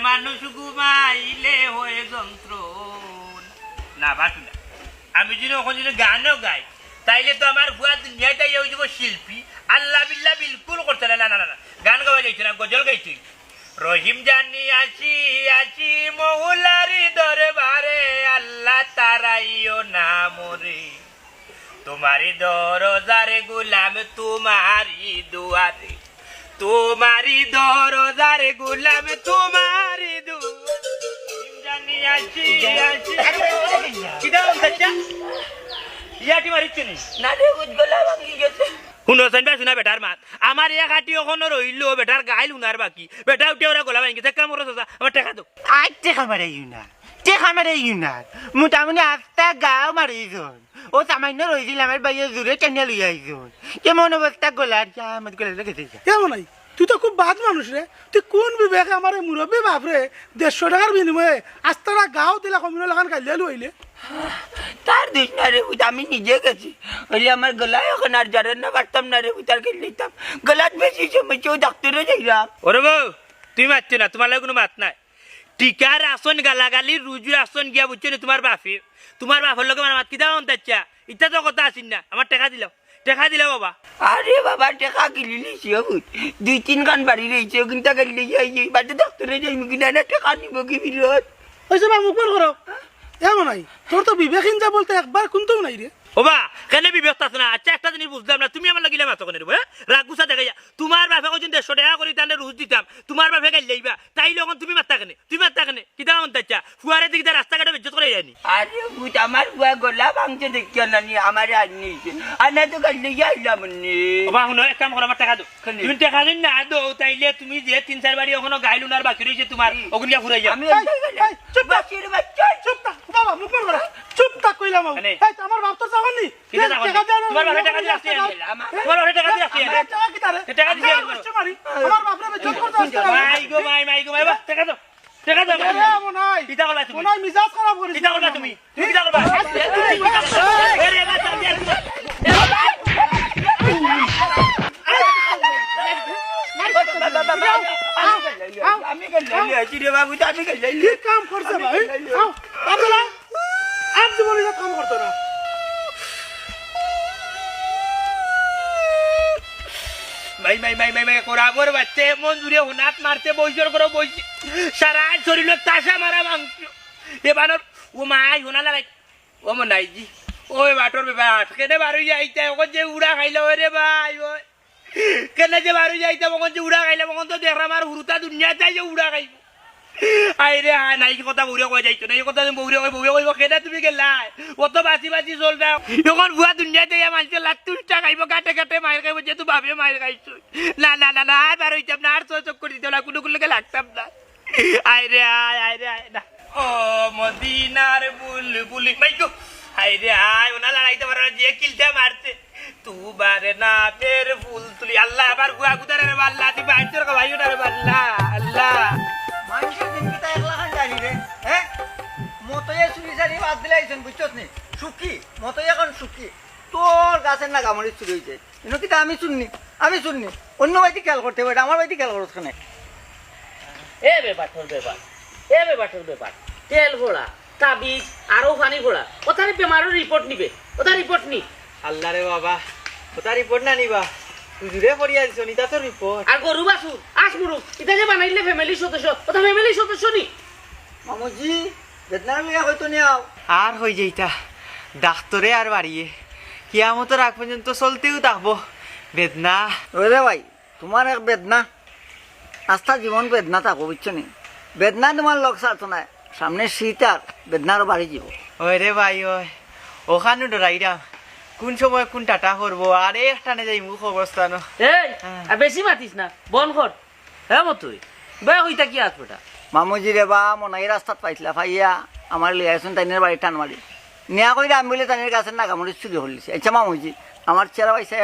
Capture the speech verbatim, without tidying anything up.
মানুষ ঘুমাইলে হয় যন্ত্রণা। না, বাসু না। আমি যদি অখন যদি গানও গাই, তাইলে তো আমার পুয়া দুনিয়াত আইয়া অইযিবো শিল্পী। আল্লাহ বিল্লাহ বিলকুল করতে না, না, না, না, না। গান গাওয়া যাইতো না, গজল গাইতে অইবো। রহিম জানি আসি আসি মৌলারি দরবারে, আল্লাহ তারাইও না মোরে। তোমারই দরজার গোলাম তোমারই দুয়ারে, তোমারই দরজার গোলাম তোমারই দুয়ারে। জানি আছি, আছি। কিতা বলতে চাচ্ছা? ইয়াটি মারিচ্ছি নি? না রে, বুঝ গলা ভাঙি গেছে। হুনো, হুনবা, হুনা বেটার মাত। আমার এক আটি অখনো রইলো, বেটার গাইল হুনার বাকি। বেটা উঠে ওরা গলা ভাঙি গেছে, কাম করো চাচা, আমার টেকা দেও। আই টেকা মারাইও না, টেকা মারাইও না। মোটামুটি আস্তা গাঁও মারিছইন। ও সামান্য রইছিল, আমার ভাইয়ে জোরে টানিয়া লইয়া আইছইন। কেমন অবস্থা গলার? যা, আমার গলা লেগে গেছে। এ মনাই, তুই তো খুব বাদ মানুষ রে। তুই কোন বিবেকে আমার এই মুরব্বী বাপরে দেড়শো টেকার বিনিময়ে আস্তারা গাঁও দিলা কমিনো লাখান গাইল্লাইলো আইলে? তার দিস না রে, ওই তো আমি নিজে গেছি। ওইলে আমার গলায় অখন আর জারের না পারতাম না রে, ওই তার গাইল্লাইতাম। গলাত বেশি সময় কেউ ডাক্তারে যাইলাম। ওরে বউ, তুই মাতছো না, তোমার লগে কুনু মাত নাই। টিকার আসন গালাগালি, রুজুর আসন গিয়া বুঝছো নি তোমার বাপে? তোমার বাপর লগে আমার মাত কিতা অন্তাচ্ছা? ইতা তো কথা আছিল না। আমার টেকা দিলাও, টেকা দিলাও বাবা। আরে বাবা, টেকা গিলিলিছি অবুত। দুই তিন খান বাড়ি রইছে, অগুইনতা গেলে যাই যাই। বাদে ডাক্তারে যাইমু কিনা না, টেকা নিব কি ফিরত? ওই যে বা মুখ বন্ধ করো। এ মনাই, তোর তো বিবেকহীন যা বলতে একবার কুন্তাও নাই রে। ওবা, কেনে বিবেক থাকতো না? আচ্ছা, একটা জিনিস বুঝলাম না, তুমি আমার লাগিলে মাতো কেনে রে, হ্যাঁ? রাগ গুছা দেখাইয়া। তোমার বাপে কইছইন দেড়শো টেকা করি তানরে রুজ দিতাম, তোমার বাপে গাইল্লাইবা, তাইলে অখন তুমি মাততা কেনে? তুমি মাততা কেনে? কিতা অন্তাচ্ছা? ফুয়ারে দেখি তার রাস্তাঘাটে বেইজ্জত করি যায়নি। আরে বুঝ, আমার ফুয়া গলা ভাঙছে দেখিয়া নানি, আমারে আইন নিছে। আর না তো গাইল্লাইয়া আইলাম নি। ওবা, হুনো, এক কাম করো, আমার টেকা দেও। কেনে? তুমি টেকা যদি না দেও, তাইলে তুমি যে তিন চার বাড়ি অখনো গাইল হুনার বাকি রইছে তোমার, হুম। অগুন গিয়া ফুরাই যাও। আমি এই, এই, চুপ থাক। বাকির বাচ্চা। চুপ থাক, বাবা, মুখ বন্ধ করো। চুপ থাক কইলাম আমি। কেনে? এই, আমার বাপ তোর চাকর নি? কিতা চাকর নি? টেকা দেওয়া তোমার বাপে টেকা দিয়া আসছে নি? আমার বাপে টেকা দিয়া আসছে নি? আমার টেকা কিতা রে? টেকা দিছে নি? আমার বাপরে বেইজ্জত করতে আসছে না। মাই গো মাই, মাই গো মাই, বাবা, টেকা দেও। টেকা দেও। আরে, মনাই। কিতা করলা তুমি? মনাই মিজাজ খারাপ করিস কিতা না। করলা তুমি? তুমি কিতা করবা? আরে, এবার চাপ দিয়া। আমি গাইল্লাইলে আইছি রে বাবু, আমি গাইল্লাইলে। কি কাম করছে ভাই? আও, আব্দুল্লাহ, আর জীবনে ইতা কাম করতো না। মাই, মাই, মাই, মাই, মাই, কোরাবর বাচ্চা এমন জুরে হুনাত মারছে, বইসর করে বইসি। সারা শরীরো তাসা মারা মাংস। এ বানর, ও মাই, হুনা লাগাই। ও মনাইজি, ওই বাটর বেবাট, কেনে বারই যাইতা, অখন যে উড়া খাইলা, ওই রে ভাই, ওই। কেনে যে বারই যাইতা, অখন যে উড়া খাইলা, অখন তো দেখরাম আর হুরুতা দুনিয়াত যাই যে উড়া খাইবো। আই রে, হ্যাঁ, না, ই কথা বউরে কওয়া যাইতো না, ই কথা বউরে কই, বউরে কইবো, "কেনে তুমি গেলায়? অত বাঁচি বাঁচি চলতায়।" অখন ফুয়া দুনিয়াত যাইয়া মানষে লাত্তি উল্টা খাইবো, গাটে গাটে মাইর খাইবো, যেহেতু বাপে মাইর খাইছে। না, না, না, না, আর বারইতাম না, আর ছয় চক্কর দিতাম না, কুনু কুনু লাগতাম না। আয় রে আয়, আয় রে আয়, না। ও মদিনার বুলবুলি, মাই গো। আয় রে আয়, ওনা লড়াইতে পারো না, যে কিলটা মারছে। তুবার নামের ফুল তুলি। আল্লাহ, আবার গুয়া গুদারে রে আল্লাহ, তুই বাইর তোর খাওয়াইও না রে আল্লাহ, আল্লাহ। মানুষের দিন কিতা একলা খান জানি রে, হ্যাঁ? মতইয়ে চুরি চারি বাদ দিলাইছইন, বুঝছস নি? সুখী, মতই এখন সুখী। তোর গাছের নাগামরিচ চুরি হইছে। ইনো কিতা আমি চুর নি? আমি চুর নি? অন্য বাড়িত খেয়াল করতে পারে, আমার বাড়িত খেয়াল করছ কেনে? এ বেবাটর বেবাট, এ বেবাটর বেবাট। তেল পড়া, তাবিজ, আরো পানি পড়া। অতারে বেমারর রিপোর্ট নিবে, অতা রিপোর্ট নি। আল্লাহ রে বাবা, অতা রিপোর্ট না নিবা। হুজুরে পড়িয়া দিছইন, ইতা তো রিপোর্ট। আর গরু বাছুর, আস মুরুগ, ইতা যে বানাইলে ফ্যামিলির সদস্য, অতা ফ্যামিলির সদস্য নি। মামুজি, বেদনার লইয়া হয়তো নিয়াও। আর হই যাইতা, ডাক্তরে আর বাড়িয়ে। কিয়ামতর আগ পর্যন্ত চলতেউ থাকবো বেদনা। ওরে ভাই, তোমার এক বেদনা, আস্তা জীবন বেদনা থাকো, বুঝছো নি? বেদনা তোমার লগ ছাড়তো না, সামনে শীত আর বেদনা আরো বাড়ি যাইবো। ওই রে ভাই, ওই, অখানউ ডরাইরাম। কুন সময় কুন টাটা করবো, আরে এক টানে যাইমু কবরস্থানো। এই, হ্যাঁ। আর বেশি মাতিস না, বন্ধ কর। হ্যাঁ মতই, বে কইতা কি আছ বেটা? মামুজি রে বা, মনাই রাস্তাত পাইছিলা, পাইয়া আমার লইয়া আইছইন তাইনর বাড়ি টান মারি। নিয়া কইরা আমি বুলে তাইনর গাছের নাগামরিচ চুরি করলিছি। আচ্ছা মামুজি, আমার চেহারা পাইছা